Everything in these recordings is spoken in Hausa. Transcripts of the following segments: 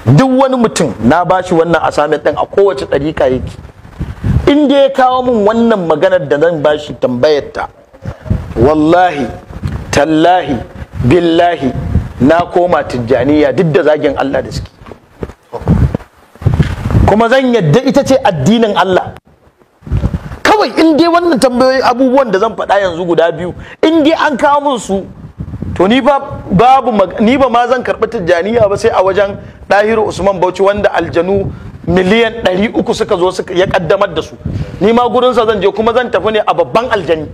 Duk wani mutum na bashi wannan assignment din a kowace ɗariƙa yake, in dai ya kawo min wannan maganar da zan bashi tambayar ta, wallahi tallahi billahi na koma Tijjaniya duk da zagin Allah da suke, kuma zan yadda ita ce addinin Allah. Kawai in dai wannan tambayoyi abubuwan da zan faɗa yanzu guda biyu, in dai an kawo min su, to ni ba babu ni ba ma zan karɓi Tijjaniya ba sai a wajen Dahiru Usman Bauchi, wanda aljanu 300,000,000 suka zo suka ya kaddamar da su. Ni ma gurinsa zan je, kuma zan tafi ne a babban aljani.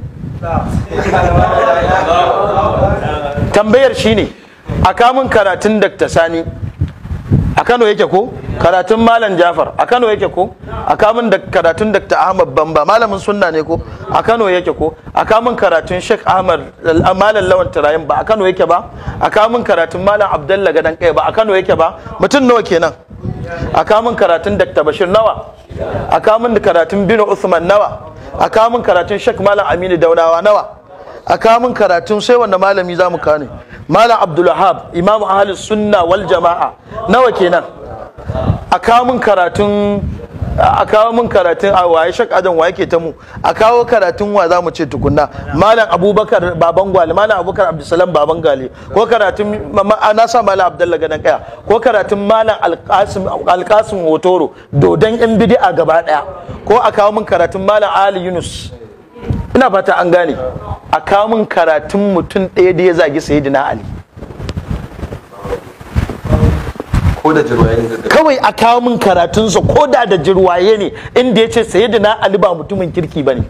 Tambayar shine, a kamun karatun Dr. Sani a Kano yake ko? Karatun Malam Jafar a Kano yake ko? A kamun da karatun Dr. Ahmad Bamba malamin sunna ne ko? A Kano yake ko? A kamun karatun Sheikh Ahmad Malam Lawan Turayen ba a Kano yake ba? A kamun karatun Malam Abdullah Gadan Kai ba a Kano yake ba? Mutum nawa kenan? A kamun karatun Dr. Bashir nawa? A kamun karatun Bino Uthman nawa? A kamun karatun Sheikh Malam Aminu Daunawa nawa? A kamun karatun sai wanda malami zamu kane Malam Abdulwahab Imamu Ahlus Sunna wal Jama'a nawa kenan? A kamun karatun a waye Sheikh Adam waye ke ta mu? A kawo karatun wa zamu ce tukunna? Malam Abubakar Baban Gwale, Malam Abubakar Abdulsalam Baban Gwale, ko karatun na sa Malam Abdullah Gadan Kaya, ko karatun Malam Alkasim Hotoro dodon yan bid'a gaba daya, ko a kawo mun karatun Malam Ali Yunus. Ina fata an gane. A kawo mun karatun mutum ɗaya da ya zagi Sayyidina Ali. Kawai a kawo min karatunsa ko da da jirwaye ne, inda ya ce Sayyidina Ali ba mutumin kirki ba ne.